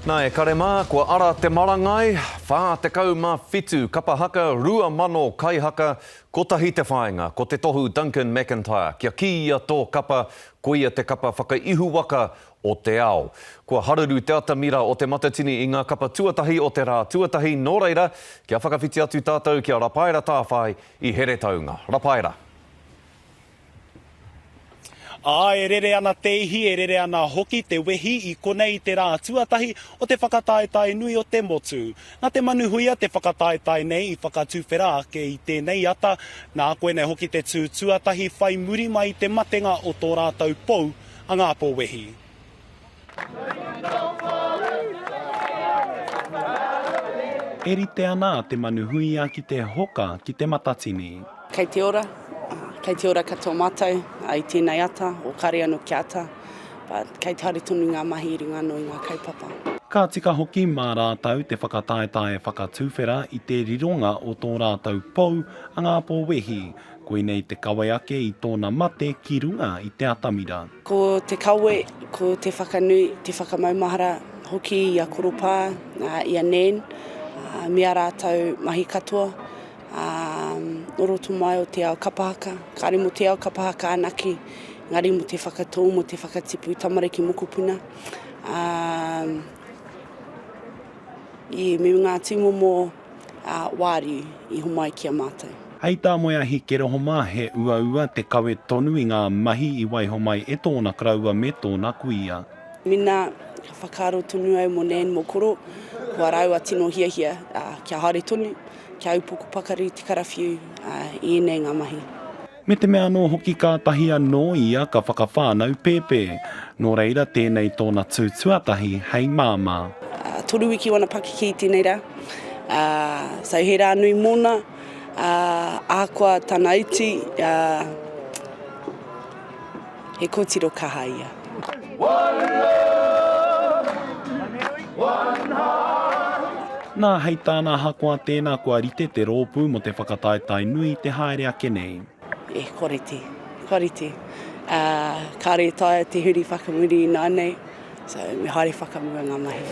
Nā, e kare mā, kua ara te marangai, 47 kapa haka, 2,000 kaihaka, kotahi te whāinga, ko te tohu Duncan McIntyre, kia kīia tō kapa, koia te kapa whakaihuwaka o te ao. Kua haruru te atamira o Te Matatini i ngā kapa tuatahi o te rā tuatahi, nō reira, kia whakawhiti atu tātou ki a Rapaera Tāwhai i Heretaunga. Rapaera. Ā, e rere ana te ihi, e rere ana hoki te wehi i konei i te rā tuatahi o te whakataetae nui o te motu. Nā Te Manuhuia te whakataetae nei i whakatuwhera ake i tēnei ata, nā koinei hoki te tū tuatahi whai muri mai i te matenga o tō rātou pou, a Ngāpō Wehi. E rite ana a Te Manuhuia ki te hoka ki Te Matatini. Kei te ora, kei te ora katoa mātou i tēnei ata, o kare anō kia ata, but kei te haere tonu ngā mahi i runga anō i ngā kaupapa. Ka tika hoki mā rātou te whakataetae whakatuwhera i te rironga o tō rātou pou a Ngāpō Wehi, koinei te kawe ake i tōna mate ki runga i te atamira. Ko te kawe, ko te whakanui, te whakamaumahara hoki i a Koropā, i a Nan, me ā rātou mahi katoa, nō roto mai o te ao kapa haka. Kāre mō te ao kapa haka anake, engari mō te whakatō, mō te whakatipu tamariki mokopuna. Me ngā tūmomo wāriu i homai ki a mātou. Hei tā Moeahi Kerehoma, he uaua te kawe tonu i ngā mahi i waiho mai e tōna koroua me tōna kuia. Mēnā ka whakaaro tonu au mō Nan mō Koro, ko ā rāua tino hiahia kia haere tonu, kia upoko pakari te karawhiu i ēnei ngā mahi. Me te mea anō hoki kātahi anō ia ka whakawhānau pēpē. Nō reira tēnei tōna tū tuatahi hei māmā. Toru wiki wana pakeke i tēnei rā. So he rā nui mōna, ahakoa tana iti, he kōtiro kaha ia. One love, one heart. Nā, hei tāna ahakoa tēnā kua rite te rōpū mō te whakataetae nui te haere ake nei. E, kua rite, kua rite. Ā, kāre e taea te huri whakamuri ināianei, so me haere whakamua ngā mahi.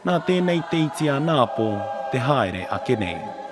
Nā tēnei te iti a Nāpo te haere ake nei.